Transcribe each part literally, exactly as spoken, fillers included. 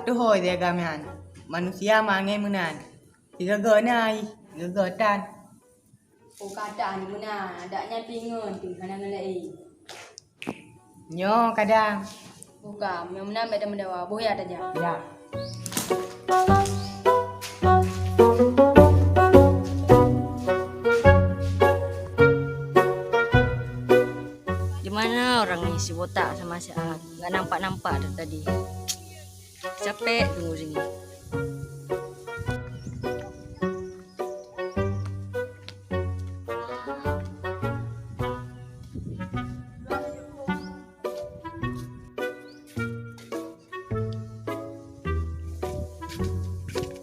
Tuho di agam nyan, manusia mangé meunan. Sigoe-goe na, sigoe-goe tan. Oh, ka tan meunan, adak nyan pih ngon pih hana ngon laén. Nyoe kadang. Buka, meunyoe meunan bèk tameudawa, boh ya tajak. Ya. Di mana orang ni si botak sama si Aat? Nggak nampak-nampak dari tadi. Capek tunggu sini.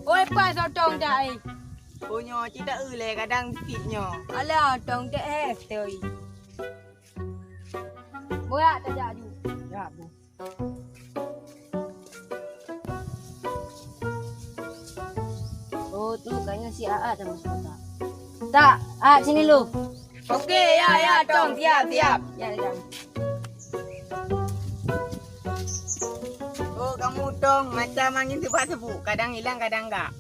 Oi, pai sotong dah, eh. Oh, nyoe cit taeu lé kadang bukit nyoe. Alah, tong teh, eh, beutôi. Boyak tajak aju. Ya, Bu. Oh, tu kayaknya si Aat sama si Botak. Tak, Aat sini lu. Oke, ya, ya, Tong, siap, siap. Ya, ya. Oh, kamu, Tong, macam angin seubah-seubuk, kadang hilang, kadang enggak.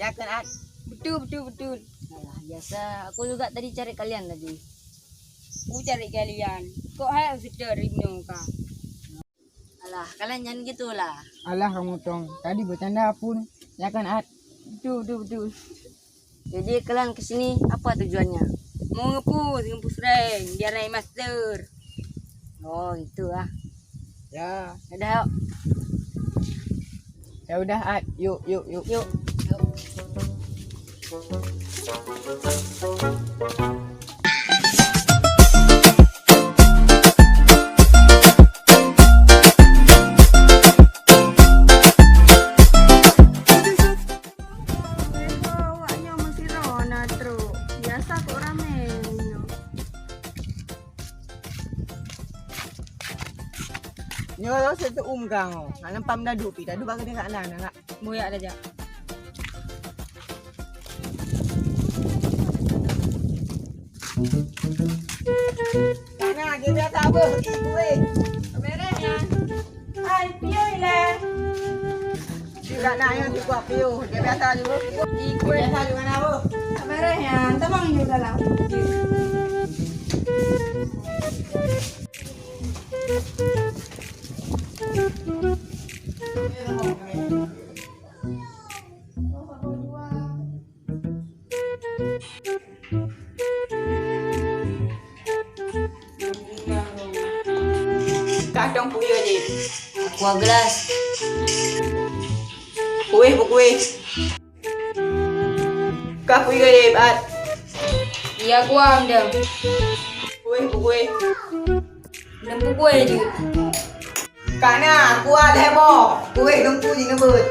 Ya kan, Aat? Betul, betul, betul. Alah, biasa. Aku juga tadi cari kalian tadi. Aku cari kalian. Kok hai useuteuk rimno ka? Alah, kalian jangan gitulah. Alah kamu, Tong. Tadi bercanda pun. Ya kan, At? Betul, betul, betul. Jadi kalian ke sini apa tujuannya? Mau ngepus, ngepus rank biar naik master. Oh, itu ah. Ya. Udah, yuk. Ya udah, At. Yuk, yuk, yuk. Yuk. Awak nyoe meusidroe na trok. Biasa kok ramé nyoe. Nyoe lôn seuteuk um kang oh. Hana pam dadu pi, dadu bak geude kat na, na. Boyak tajak. Nah, dia biasa apa? Kuih. Beres ya. Hai, piye ilèe? Tidak nak yang cukup piye. Dia biasa juga. Ikut biasa juga nak apa? Beres ya. Tamang juga lah. Kah dong puyuh jih. Aqua gelas. Kuih beukuih. Kah puyuh jih, Bat. Iya, aqua, Mdeng. Kuih beukuih. Mdeng beukuih jih. Kana aqua deh mo. Kuih lungku jih ngebut.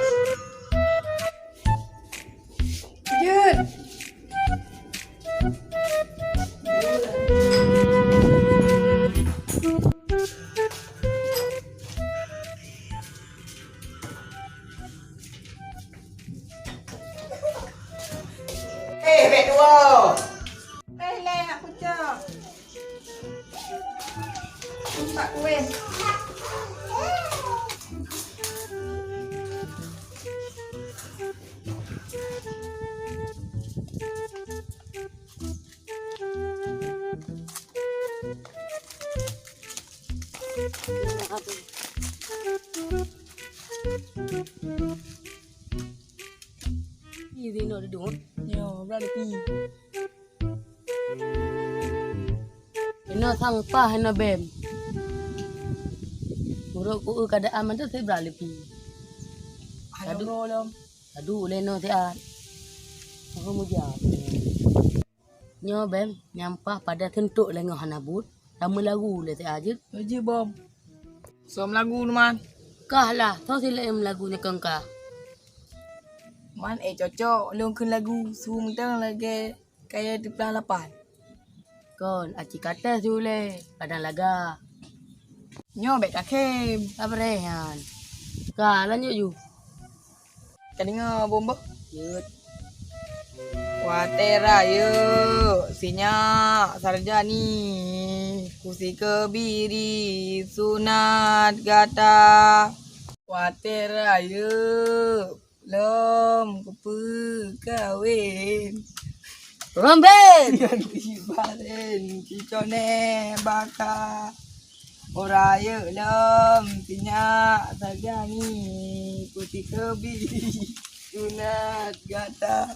Jeuet. Eh, bèk dua. Eh, leh, nak kucok. Empat kueh. Ih, Zino duduk. Yo, berada pi. Inoe sampah, inoe bèm. Ureueng ku eu keadaan mantong sibra leupie. Aduh. Aduh, lé inoe siat. Aku mujak. Nyoe bèm, nyampah pada seuntok lé ngon hana buet, tameulagu lé siat jeuet. Jeuet, Bom. Soe meulagu, Numan? Kah lah, soe silèe meulagu nyoe keu kah. Man, eh, cocok lôn kheun lagu, su mantong lagèe Kayèe teuplang lapan. Kon, aci kates ulèe, padang laga. Nyoe bèk takhém. Ka beureh nyan. Ka, lanjut ju. Ka deungoe, Bom, boh? Jeuet. Watèe rayeuk sinyak Sarjani, kusikeubiri sunat gata. Watèe rayeuk lom kupeukawén. Rombeng! Ngon si Baren siconé baka. Rayeuk lom si nyak Sarjani, kutikeubi sunat gata.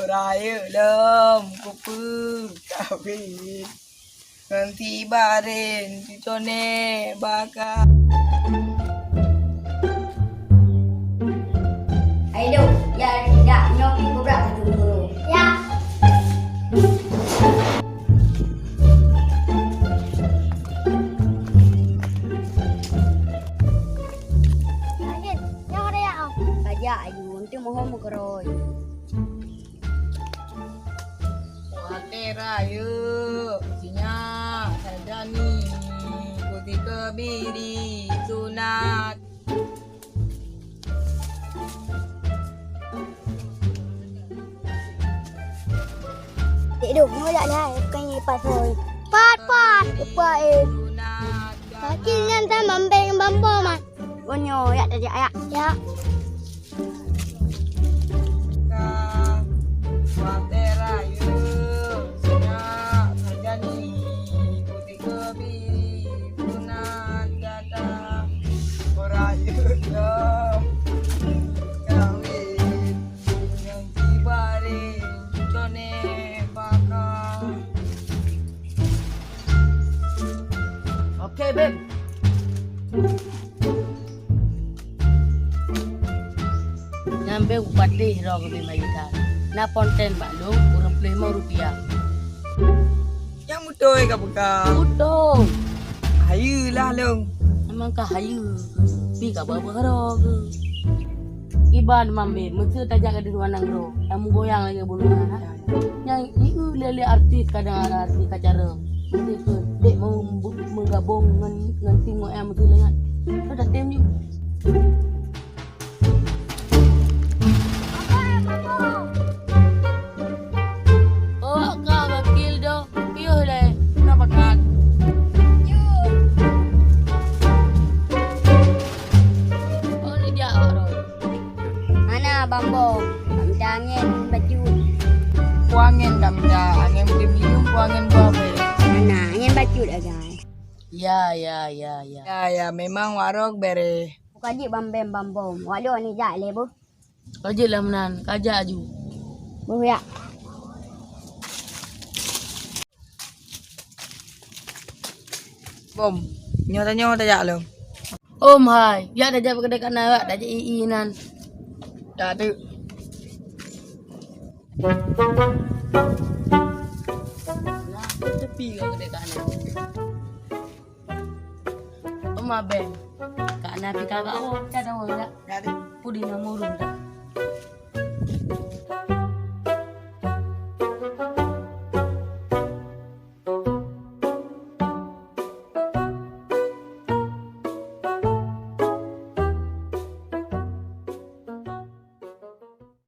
Rayeuk lom kupeukawén. Ngon si Baren siconé baka. Hai Dok, ya, dak nyoe pih beubrak baju guru. Ya. Nyoe ada ya, Om. Kajak aju, nanti mohon meukeuroi. Watèe rayeuk si nyak Sarjani, kutikeubi sunat. Dek Dok, nyoe jak lé hai, bukan nyoe pat hôi. Pat, pat. Lupa, eh. Sakit nyan sama beng bambo, man. Oh, nyoe, yak tajak, yak. Yak. Ka, watèe rayeuk si nyak Sarjani, kutikeubi sunat gata. Rayeuk lom kawén ngon si Baren siconé baka. Oke, Beb. Nyan bèk kupatéh droe keubiet bayeue that. Na ponten bak lôn ureueng ploh limong rupiah. Nyang beutôi ka peugah. Beutôi. Hayeue lah lôn. Memang ka hayeue. Pi ka ba beuhara keu. Iban mambet, meuseu tajak keu dua nanggroe, tamugoyang lagèe bunoe nyan, ha? Nyang ieu lé-lé artis kadang artis ka carông. Meuseu keu dek mau meugabong ngon, ngon tim ngon M tu lé nyan. Ka tatem ju. Oh, ka gakil doh. Piôh lé. Na pakat. Oh, ni dia orang. Hana bambo, kamita angén bacut. Peue angén kamita, angén musim linung, peue angén boh bèe. Hana, angén bacut agai. Ya, ya, ya, ya. Ya, ya, memang warok bere. Buka jik bambem bambom. Wak lok ni jak lé boh. Ka jeuet lah meunan, kajak aju. Boh yak. Bom, nyoe tanyoe tajak lom. Om hai, yak tajak bak keudè kanan, yak tajak i-i nan. Yak tu. Nah, tepi bak keudè kanan. Oma beng, kak na pika kak wo, ka dong ya. Pudi na murung dah.